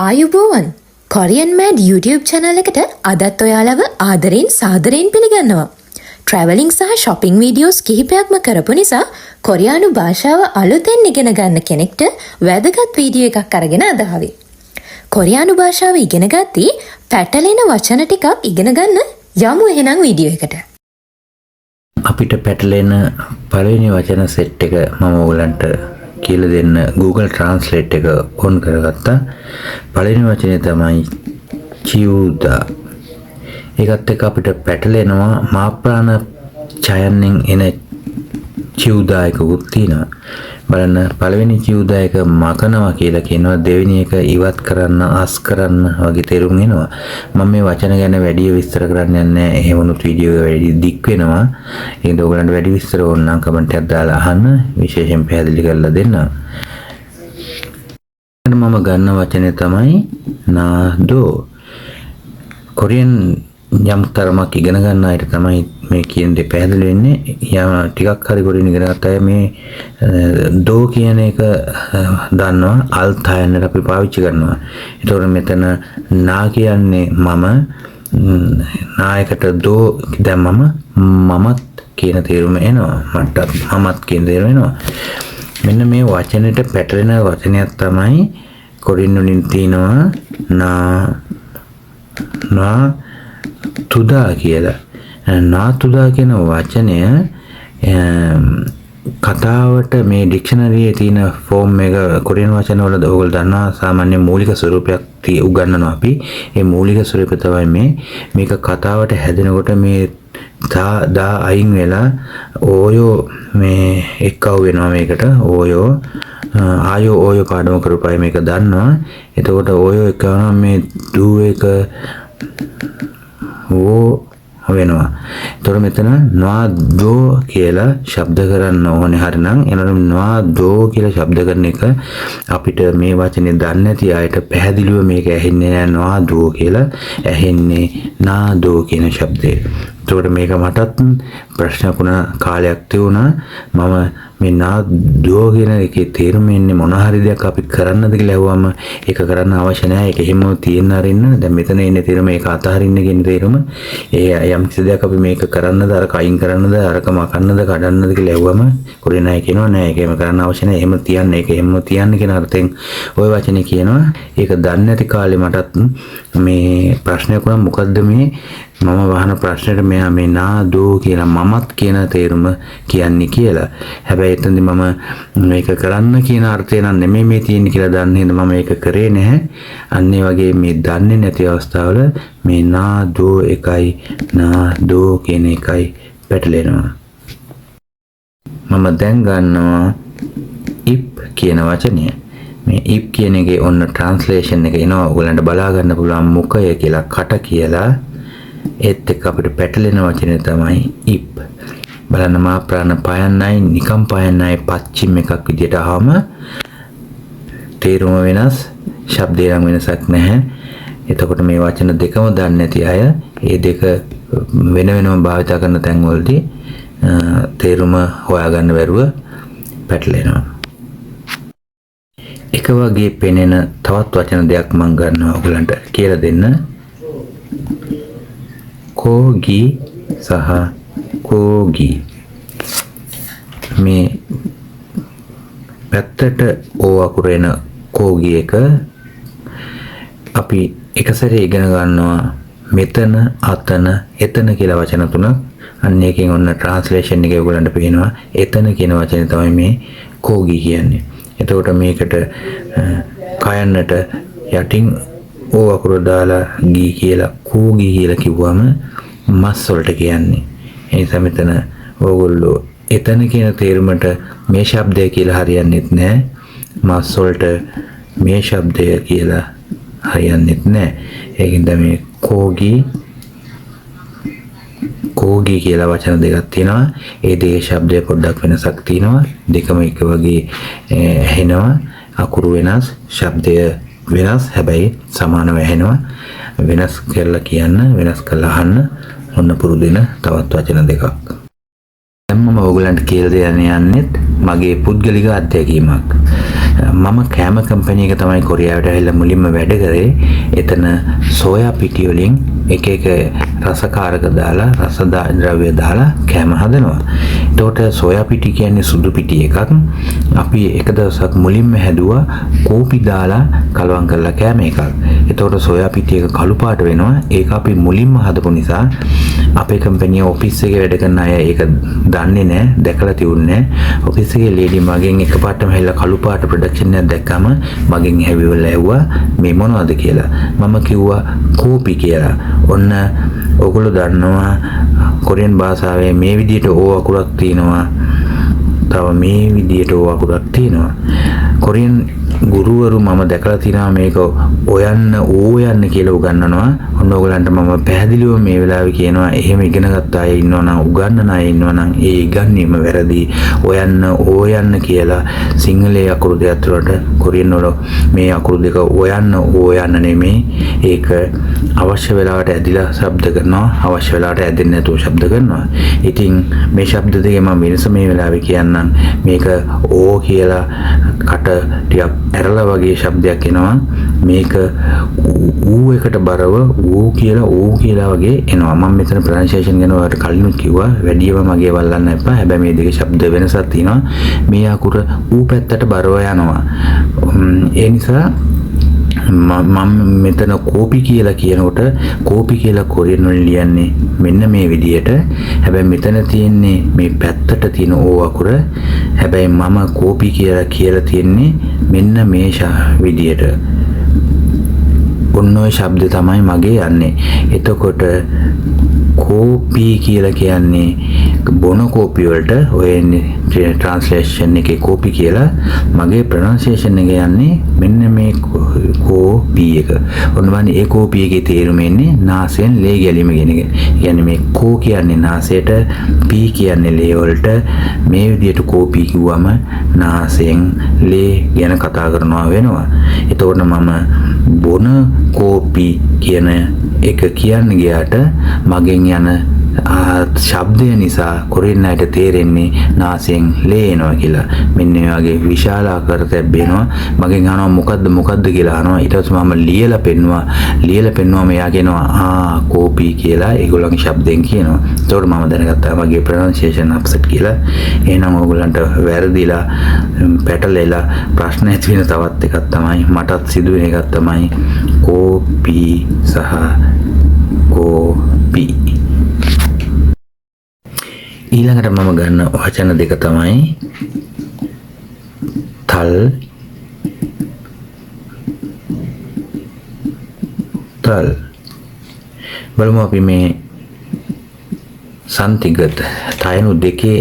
ආයුබෝවන්, Korean mad YouTube channel එකට අදත් ඔයාලව ආදරෙන් සාදරයෙන් පිළිගන්නවා. ට්‍රැවලිං සහ ෂොපිං වීඩියෝස් කිහිපයක්ම කරපු නිසා කොරියානු භාෂාව අලුතෙන් ඉගෙන ගන්න කෙනෙක්ට වැදගත් වීඩියෝ එකක් අරගෙන අද ආවේ. කොරියානු භාෂාව ඉගෙන ගද්දී පැටලෙන වචන ටිකක් ඉගෙන ගන්න යමු එහෙනම් වීඩියෝ එකට. අපිට පැටලෙන පළවෙනි වචන සෙට් එක මම ඔයගලන්ට කියලා දෙන්න Google Translate එක ඔන් කරගත්තා. පළවෙනි වචනේ තමයි චියුදා. ඒකත් එක්ක අපිට පැටලෙනවා මාප්‍රාණ චයන්නෙන් එන චියුදා එකකුත් තියෙනවා. බලන්න, පළවෙනි චියුදා එක මකනවා කියලා කියනවා. දෙවෙනි එක ඉවත් කරන්න, අස් කරන්න වගේ තේරුම් එනවා. මම මේ වචන ගැන වැඩි විස්තර කරන්න යන්නේ නැහැ. එහෙම වුණොත් වීඩියෝ එක වැඩි දික් වෙනවා. ඒ හින්දා ඔයගලන්ට වැඩි විස්තර ඕන නම් කමෙන්ට් එකක් දාලා අහන්න. විශේෂයෙන් පැහැදිලි කරලා දෙන්න. මම ගන්න වචනේ තමයි නාදෝ. කොරියන් යම් තරමක් ඉගෙන ගන්න අයට තමයි මේ කියන දේ පැහැදිලි වෙන්නේ. යම් ටිකක් හරි කොරියන් ඉගෙන ගත්ත අය මේ දෝ කියන එක දන්නවා. අල්තායන්නට අපි පාවිච්චි කරනවා. ඒතකොට මෙතන නා කියන්නේ මම, නායකට දෝ දැම්මම මමත් කියන තේරුම එනවා. මටත් මමත් කියන තේරුම එනවා. මෙන්න මේ වචනෙට පැටලෙන වචනයක් තමයි කොරියන් වලින් තියෙනවා නා නා තුදා කියලා. නා තුදා කියන වචනය කතාවට මේ ඩික්ෂනරියේ තියෙන ෆෝම් එක, කොරියන් වචන වල ඔයගොල්ලෝ දන්නවා සාමාන්‍ය මූලික ස්වරූපයක් උගන්වනවා අපි. ඒ මූලික ස්වරූපය තමයි මේ. මේක කතාවට හැදෙනකොට මේ තා දා අයින් වෙලා ඕයෝ මේ එක්කව වෙනවා මේකට. ඕයෝ ආයෝ ඕයෝ පාඩම කරපු අය මේක දන්නවා. එතකොට ඕයෝ එක්ක වෙනවා, මේ දූ එක ඕ වෙනවා. එතකොට මෙතන නවා දෝ කියලා ශබ්ද කරන්න ඕනේ හරිනම්. එනනම් නවා දෝ කියලා ශබ්ද කරන එක අපිට මේ වචනේ දන්නේ නැති අයට පැහැදිලිව මේක ඇහෙන්නේ නෑ. නවා දෝ කියලා ඇහෙන්නේ නා දෝ කියන ශබ්දය. එතකොට මේක මටත් ප්‍රශ්නයක් වුණා කාලයක් තියුණා. මම මේ නා දෝ කියන එකේ තේරුම එන්නේ මොන හරි දෙයක් අපි කරන්නද කියලා ඇහුවම ඒක කරන්න අවශ්‍ය නෑ. ඒක එහෙම තියෙන්න අරින්න. දැන් මෙතන එන්නේ තේරුම ඒක අතහරින්න කියන තේරුම. ඒ යම් කිසි දෙයක් අපි මේක කරන්නද, අරක අයින් කරන්නද, අරක මකන්නද, කඩන්නද කියලා ඇහුවම කොරියන් අය කියනවා නෑ, ඒක එහෙම කරන්න අවශ්‍ය නෑ. එහෙම තියන්න, ඒක එහෙම තියන්න කියන අර්ථයෙන් ඔය වචනේ කියනවා. ඒක දන්නේ නැති කාලේ මටත් මේ ප්‍රශ්නයක් වුණා, මොකද්ද මේ මම වහන ප්‍රශ්නෙට මෙයා මේ නා දෝ කියලා මමත් කියන තේරුම කියන්නේ කියලා. හැබැයි එතනදි මම මේක කරන්න කියන අර්ථය නම් නෙමෙයි මේ තියෙන්නේ කියලා දන්න හින්දා මම ඒක කරේ නැහැ. අන්න ඒ වගේ මේ දන්නේ නැති අවස්ථාවල මේ නා දෝ එකයි නා දෝ කියන එකයි පැටලෙනවා. මම දැන් ගන්නවා ඉප් කියන වචනය. මේ ඉප් කියන එකේ ඔන්න ට්‍රාන්ස්ලේෂන් එක එනවා. ඔයගලන්ට බලා ගන්න පුළුවන් මුඛය කියලා, කට කියලා. ඒත් එක්ක අපිට පැටලෙන වචනය තමයි ඉප්. බලන්න, මා ප්‍රාණ පයන්නයි නිකම් පයන්නයි පච්චිම් එකක් විදියට ආවම තේරුම වෙනස්, ශබ්දේ නම් වෙනසක් නැහැ. එතකොට මේ වචන දෙකම දන්නේ නැති අය ඒ දෙක වෙන වෙනම භාවිතා කරන තැන්වලදී තේරුම හොයාගන්න බැරුව පැටලෙනවා. එක වගේ පෙනෙන තවත් වචන දෙයක් මං ගන්නවා ඔයගලන්ට කියලා දෙන්න. කෝගි සහ කෝගි. මේ පැත්තට ඕ අකුර එන කෝගි එක අපි එක සැරේ ඉගෙන ගන්නවා මෙතන, අතන, එතන කියලා වචන තුනක්. අන්න ඒකෙන් ඔන්න ට්‍රාන්ස්ලේෂන් එක ඔයගොල්ලන්ට පේනවා. එතන කියන වචනේ තමයි මේ කෝගි කියන්නේ. එතකොට මේකට කයන්නට යටින් ඕ අකුර දාලා ගී කියලා, කෝගි කියලා කිව්වම මස් වලට කියන්නේ. ඒ නිසා මෙතන ඕගොල්ලෝ එතන කියන තේරුමට මේ ශබ්දය කියලා හරියන්නේත් නෑ. මස් වලට මේ ශබ්දය කියලා හරියන්නේත් නෑ. ඒකින්ද මේ කෝගි කෝගි කියලා වචන දෙකක් තියෙනවා. ඒ දෙකේ ශබ්දය පොඩ්ඩක් වෙනසක් තියෙනවා. දෙකම එක වගේ ඇහෙනවා. අකුරු වෙනස්, ශබ්දය වෙනස්. හැබැයි සමානව ඇහෙනවා. වෙනස් කරලා කියන්න, වෙනස් කරලා අහන්න ඔන්න පුරුදු වෙන තවත් වචන දෙකක්. දැන් මම ඔයගලන්ට කියලා දෙන්න යන්නෙත් මගේ පුද්ගලික අත්දැකීමක්. මම කෑම කම්පැනි එක තමයි කොරියාවට ඇවිල්ලා මුලින්ම වැඩ කරේ. එතන සෝයා පිටි වලින් එක එක රසකාරක දාලා රස ද්‍රව්‍ය දාලා කෑම හදනවා. එතකොට සෝයා පිටි කියන්නේ සුදු පිටි එකක්. අපි එක දවසක් මුලින්ම හැදුවා කෝපි දාලා කලවම් කරලා කෑම එකක්. එතකොට සෝයා පිටි එක කළු පාට වෙනවා. ඒක අපි මුලින්ම හදපු නිසා අපේ කම්පැනි ඔෆිස් එකේ වැඩ කරන අය ඒක දන්නේ නැහැ, දැකලා තියුන්නේ නැහැ. ඔෆිස් එකේ ලේඩි මගෙන් එකපාරටම ඇවිල්ලා කළු පාට ප්‍රොඩක්ෂන් එකක් දැක්කම මගෙන් ඇවිල්ලා ඇහුවා මේ මොනවද කියලා. මම කිව්වා කෝපි කියලා. ඔන්න ඔගොල්ලෝ දන්නවා කොරියන් භාෂාවේ මේ විදිහට ඕ අකුරක් තියෙනවා. තව මේ විදිහට ඕ අකුරක් තියෙනවා. කොරියන් ගුරුවරු මම දැකලා තිනවා මේක ඔයන්න ඕයන්න කියලා උගන්වනවා. ඔන්න ඔයගලන්ට මම පැහැදිලිව මේ වෙලාවේ කියනවා එහෙම ඉගෙන ගත්ත අය ඉන්නවා නම් උගන්වන අය ඉන්නවා නම් ඒ ඉගැන්වීම වැරදි. ඔයන්න ඕයන්න කියලා සිංහලයේ අකුරු දෙක අතරට කොරියන් වල මේ අකුරු දෙක ඔයන්න ඕයන්න නෙමෙයි. ඒක අවශ්‍ය වෙලාවට ඇදිලා ශබ්ද කරනවා, අවශ්‍ය වෙලාවට ඇදෙන්නේ නැතුව ශබ්ද කරනවා. ඉතින් මේ ශබ්ද දෙකේ මම වෙනස මේ වෙලාවේ කියන්නම්. මේක ඕ කියලා කට ටිකක් ඇරලා වගේ ශබ්දයක් එනවා. මේක ඌ එකට බරව ඌ කියලා ඌ කියලා වගේ එනවා. මම මෙතන ප්‍රොනන්සියේෂන් ගැන ඔයාලට කලිනුත් කිව්වා. වැඩියම මගේ වල්ලන්න එපා. හැබැයි මේ දෙකේ ශබ්ද වෙනසක් තියෙනවා. මේ අකුර ඌ පැත්තට බරව යනවා. ඒ නිසා මම මෙතන කෝපි කියලා කියනකොට කෝපි කියලා කොරියන් වලින් ලියන්නේ මෙන්න මේ විදියට. හැබැයි මෙතන තියෙන්නේ මේ පැත්තට තියෙන ඕ අකුර. හැබැයි මම කෝපි කියලා කියලා තියෙන්නේ මෙන්න මේ විදියට. ඔන්න ඔය ශබ්ද තමයි මගේ යන්නේ. එතකොට කෝපි කියලා කියන්නේ බොන කෝපි වලට ඔය එන්නේ ට්‍රාන්ස්ලේෂන් එකේ කෝපි කියලා. මගේ ප්‍රොනන්සියේෂන් එක යන්නේ මෙන්න මේ කෝපි එක. ඔන්න බලන්න ඒ කෝපි එකේ තේරුම එන්නේ නාසයෙන් ලේ ගැලීම කියන එක. ඒ කියන්නේ මේ කෝ කියන්නේ නාසයට, පී කියන්නේ ලේ වලට. මේ විදියට කෝපි කිව්වම නාසයෙන් ලේ ගැන කතා කරනවා වෙනවා. එතකොට මම බොන කෝපි කියන එක කියන්න ගියාට මගෙන් යන ශබ්දය නිසා කොරියන් අයට තේරෙන්නේ නාසයෙන් ලේ එනවා කියලා. මෙන්න මේ වගේ විශාල ආකාර තැබෙනවා. මගෙන් අහනවා මොකද්ද මොකද්ද කියලා අහනවා. ඊට පස්සේ මම ලියලා පෙන්නුවා. ලියලා පෙන්නුවම එයා කියනවා ආ කෝපි කියලා ඒගොල්ලන්ගේ ශබ්දයෙන් කියනවා. එතකොට මම දැනගත්තා මගේ ප්‍රොනන්සියේෂන් අප්සෙට් කියලා. එහෙනම් ඕගොල්ලන්ට වැරදිලා පැටලෙලා ප්‍රශ්න ඇති වෙන තවත් එකක් තමයි මටත් සිදුවෙන එකක් තමයි කෝපි සහ කෝපි. ඊළඟට මම ගන්න වචන දෙක තමයි තල් තල්. බලමු අපි මේ සන්තිගත තයනු දෙකේ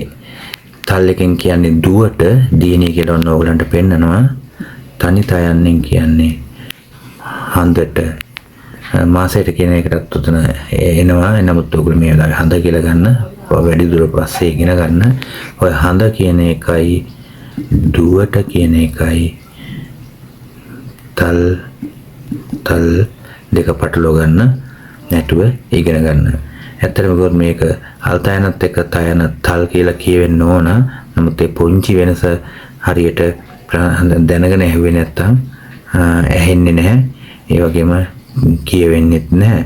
තල් එකෙන් කියන්නේ දුවට දියණිය කියලා ඔන්න ඕගලන්ට පෙන්නනවා. තනි තයන්නෙන් කියන්නේ හඳට. මාසයට කියන එකටත් උතන එනවා. නමුත් ඔයගොල්ලෝ මේ වෙලාවේ හඳ කියලා ගන්න වැඩි දුර පස්සේ ඉගෙන ගන්න. ඔය හඳ කියන එකයි දුවට කියන එකයි තල් තල් දෙක පටලවා ගන්න නැතුව ඉගෙන ගන්න. ඇත්තටම කිව්වොත් මේක අල්තයනත් එක්ක තයන තල් කියලා කියවෙන්න ඕන. නමුත් ඒ පුංචි වෙනස හරියට දැනගෙන ඇහුවේ නැත්තම් ඇහෙන්නේ නැහැ. ඒ වගේම කියවෙන්නෙත් නැහැ.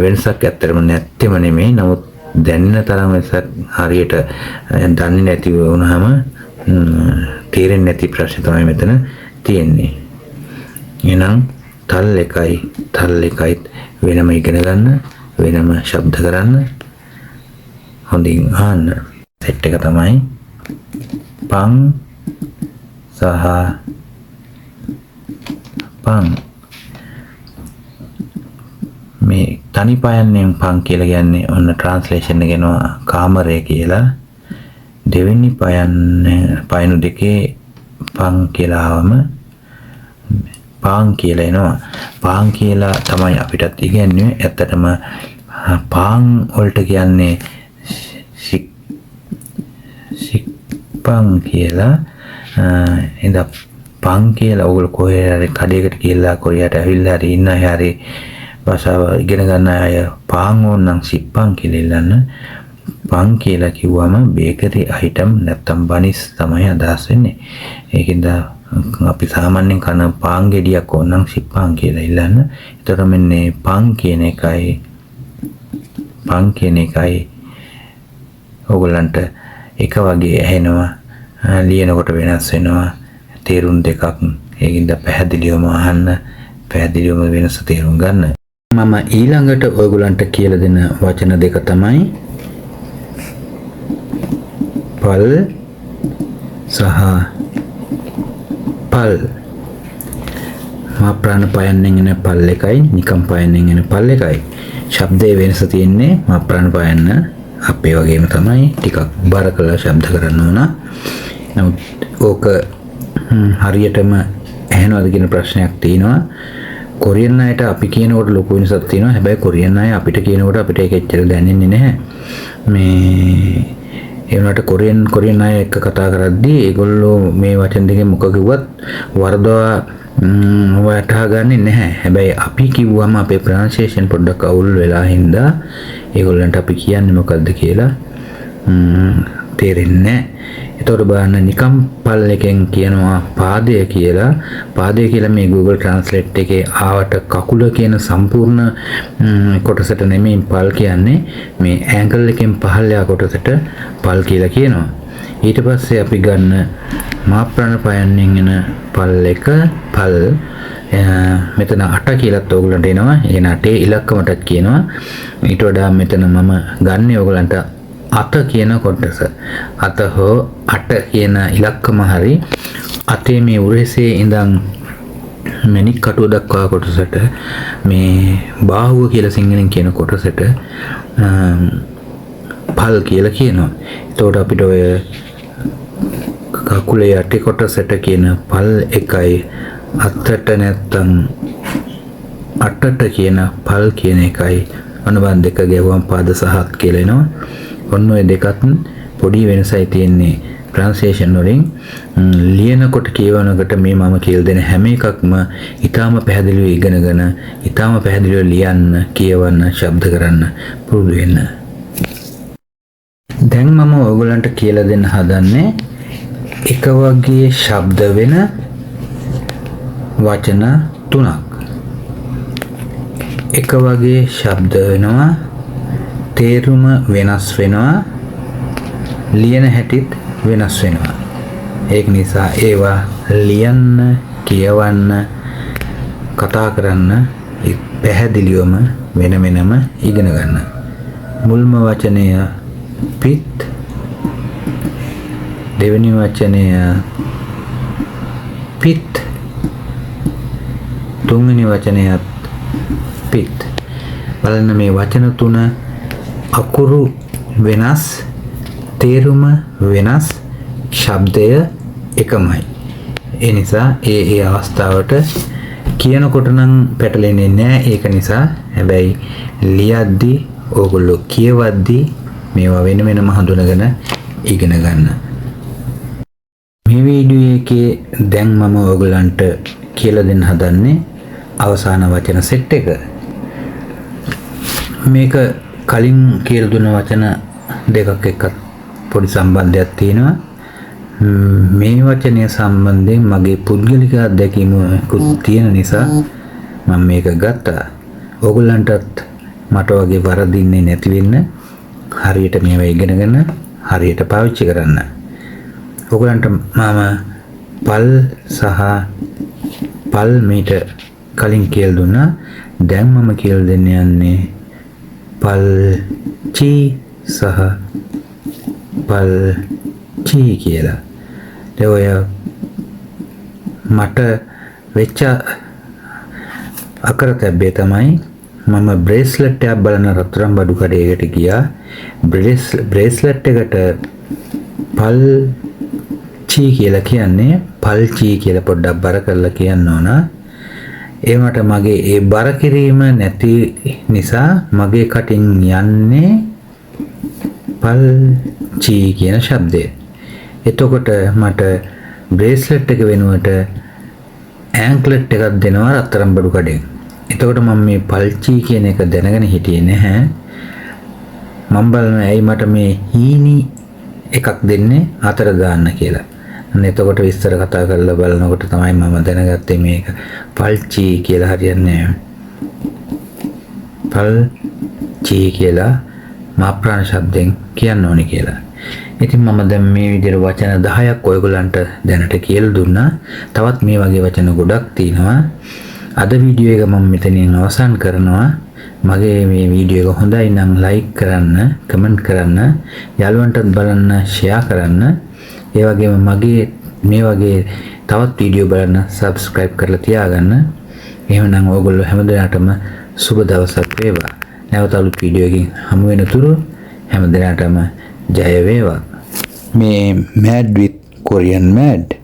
වෙනසක් ඇත්තටම නැත්තෙම නෙමෙයි. නමුත් දැනෙන තරම් වෙනසක් හරියට දන්නේ නැති වුණාම තේරෙන්නේ නැති ප්‍රශ්න තමයි මෙතන තියෙන්නේ. එහෙනම් තල් එකයි තල් එකයි වෙනම ඉගෙන ගන්න, වෙනම ශබ්ද කරන්න, හොඳින් අහන්න. සෙට් එක තමයි පං සහ පං. මේ තනි පයන්නෙන් පං කියලා කියන්නේ ඔන්න ට්‍රාන්ස්ලේෂන් එක එනවා කාමරය කියලා. දෙවෙනි පයනු දෙකේ පං කියලා ආවම පාන් කියලා එනවා. පාන් කියලා තමයි අපිටත් ඉගැන්වුවේ. ඇත්තටම පාන් වලට කියන්නේ සික්පන් කියලා. එදා පං කියලා ඔයගොල්ලෝ කොහේ හරි කඩේකට ගිහලා කොරියාට ඇවිල්ලා හරි ඉන්න අය හරි භාෂාව ඉගෙන ගන්න අය පාන් ඕන නම් සිප්පන් කියලා ඉල්ලන්න. පං කියලා කිව්වම බේකරි අයිටම් නැත්තම් බනිස් තමයි අදහස් වෙන්නේ. ඒකෙන්ද අපි සාමාන්‍යයෙන් කන පාන් ගෙඩියක් ඕන නම් 식빵 කියලා ඉල්ලන්න. එතකොට මෙන්න මේ පන් කියන එකයි පන් කියන එකයි ඕගොල්ලන්ට එක වගේ ඇහෙනවා. ලියනකොට වෙනස් වෙනවා. තේරුම් දෙකක්. ඒකින්ද පැහැදිලිවම අහන්න, පැහැදිලිවම වෙනස තේරුම් ගන්න. මම ඊළඟට ඔයගොල්ලන්ට කියලා දෙන වචන දෙක තමයි පල් සහ පල්. මා ප්‍රාණ පයන්නෙන් එන පල් එකයි නිකම් පයන්නෙන් එන පල් එකයි. ශබ්දයේ වෙනස තියෙන්නේ මා ප්‍රාණ පයන්න අපේ වගේම තමයි, ටිකක් බර කළා ශබ්ද කරන්න ඕන. නමුත් ඕක හරියටම ඇහෙනවද කියන ප්‍රශ්නයක් තියෙනවා. කොරියන් අයට අපි කියනකොට ලොකු වෙනසක් තියෙනවා. හැබැයි කොරියන් අය අපිට කියනකොට අපිට ඒක එච්චර දැනෙන්නේ නැහැ. මේ ඒ වුණාට කොරියන් කොරියන් අය එක්ක කතා කරද්දී ඒගොල්ලෝ මේ වචන දෙකෙන් මොක කිව්වත් වරදවා වටහා ගන්නෙ නැහැ. හැබැයි අපි කිව්වම අපේ ප්‍රොනන්සියේෂන් පොඩ්ඩක් අවුල් වෙලා හින්දා ඒගොල්ලන්ට අපි කියන්නේ මොකද්ද කියලා තේරෙන්නේ නැහැ. එතකොට බලන්න, නිකම් පල් එකෙන් කියනවා පාදය කියලා. පාදය කියලා මේ Google Translate එකේ ආවට කකුල කියන සම්පූර්ණ කොටසට නෙමෙයි පල් කියන්නේ, මේ ඇන්කල් එකෙන් පහළ යා කොටසට පල් කියලා කියනවා. ඊට පස්සේ අපි ගන්න මා ප්‍රාණ පයන්නෙන් එන පල් එක පල් මෙතන 8 කියලාත් ඕගොල්ලන්ට එනවා. ඒ කියන්නේ 8 ඉලක්කමටත් කියනවා. ඊට වඩා මෙතන මම ගන්නේ ඕගොල්ලන්ට අත කියන කොටස. අත හෝ අට කියන ඉලක්කම හරි, අතේ මේ උරහිසේ ඉඳන් මැණික් කටුව දක්වා කොටසට, මේ බාහුව කියලා සිංහලෙන් කියන කොටසට පල් කියලා කියනවා. එතකොට අපිට ඔය කකුලේ යටි කොටසට කියන පල් එකයි අතට නැත්තම් අටට කියන පල් කියන එකයි අනුබන්ධ දෙක ගැහුවම පාද සහ අත් කියලා එනවා. ඔන්න ඔය දෙකත් පොඩි වෙනසයි තියෙන්නේ ට්‍රාන්ස්ලේෂන් වලින්. ලියනකොට කියවනකොට මේ මම කියලා දෙන හැම එකක්ම ඉතාම පැහැදිලිව ඉගෙනගෙන ඉතාම පැහැදිලිව ලියන්න, කියවන්න, ශබ්ද කරන්න පුරුදු වෙන්න. දැන් මම ඔයගොල්ලන්ට කියලා දෙන්න හදන්නේ එක වගේ ශබ්ද වෙන වචන තුනක්. එක වගේ ශබ්ද වෙනවා, තේරුම වෙනස් වෙනවා, ලියන හැටිත් වෙනස් වෙනවා. ඒක නිසා ඒවා ලියන්න, කියවන්න, කතා කරන්න පැහැදිලිවම වෙන වෙනම ඉගෙන ගන්න. මුල්ම වචනය පිත්, දෙවෙනි වචනය පිත්, තුන්වෙනි වචනයත් පිත්. බලන්න, මේ වචන තුන අකුරු වෙනස්, තේරුම වෙනස්, ශබ්දය එකමයි. ඒ නිසා ඒ ඒ අවස්ථාවට කියනකොට නම් පැටලෙන්නේ නෑ ඒක නිසා. හැබැයි ලියද්දි, ඕගොල්ලෝ කියවද්දි මේවා වෙන වෙනම හඳුනගෙන ඉගෙන ගන්න. මේ වීඩියෝ එකේ දැන් මම ඔයගොල්ලන්ට කියලා දෙන්න හදන්නේ අවසාන වචන සෙට් එක. මේක කලින් කියලා දුන්න වචන දෙකක් එක්කත් පොඩි සම්බන්ධයක් තියෙනවා. මේ වචනය සම්බන්ධයෙන් මගේ පුද්ගලික අත්දැකීමකුත් තියෙන නිසා මම මේක ගත්තා. ඔයගොල්ලන්ටත් මට වගේ වරදින්නේ නැති වෙන්න හරියට මේවා ඉගෙනගෙන හරියට පාවිච්චි කරන්න. ඔයගොල්ලන්ට මම පල් සහ පල් මීට කලින් කියලා දුන්නා. දැන් මම කියලා දෙන්න යන්නේ පල් චී සහ පල් චී කියලා. දැන් ඔය මට වෙච්ච අකරතැබ්බේ තමයි මම බ්‍රේස්ලට් එකක් බලන රත්තරන් බඩු කඩේකට ගියා. බ්‍රේස්ලට් එකට පල් චී කියලා කියන්නේ පල් චී කියලා පොඩ්ඩක් බර කරලා කියන්න ඕන. ඒ වුණාට මගේ ඒ බර කිරීම නැති නිසා මගේ කටින් යන්නේ පල් චී කියන ශබ්දය. එතකොට මට බ්‍රේස්ලට් එක වෙනුවට ඇන්ක්ලට් එකක් දෙනවා රත්තරන් බඩු කඩෙන්. එතකොට මම මේ පල්චී කියන එක දැනගෙන හිටියේ නැහැ. මම බලනවා ඇයි මට මේ හීනි එකක් දෙන්නේ අතර දාන්න කියලා. අන්න එතකොට විස්තර කතා කරලා බලනකොට තමයි මම දැනගත්තේ මේක පල්චි කියලා හරියන්නේ නැහැ. පල්චි කියලා මාප්‍රාණ ශබ්දයෙන් කියන්න ඕනේ කියලා. ඉතින් මම දැන් මේ විදිහට වචන 10ක් ඔයගොල්ලන්ට දැනට කියලා දුන්නා. තවත් මේ වගේ වචන ගොඩක් තියෙනවා. අද වීඩියෝ එක මම මෙතනින් අවසන් කරනවා. මගේ මේ වීඩියෝ එක හොඳයි නම් ලයික් කරන්න, කමෙන්ට් කරන්න, යාළුවන්ටත් බලන්න ෂෙයා කරන්න. ඒ වගේම මගේ මේ වගේ තවත් වීඩියෝ බලන්න සබ්ස්ක්‍රයිබ් කරලා තියාගන්න. එහෙමනම් ඔයගොල්ලෝ හැමදෙනාටම සුබ දවසක් වේවා. නැවත අලුත් වීඩියෝ එකකින් හමු වෙන තුරු හැමදෙනාටම ජය වේවා. මේ Mad with Korean Mad.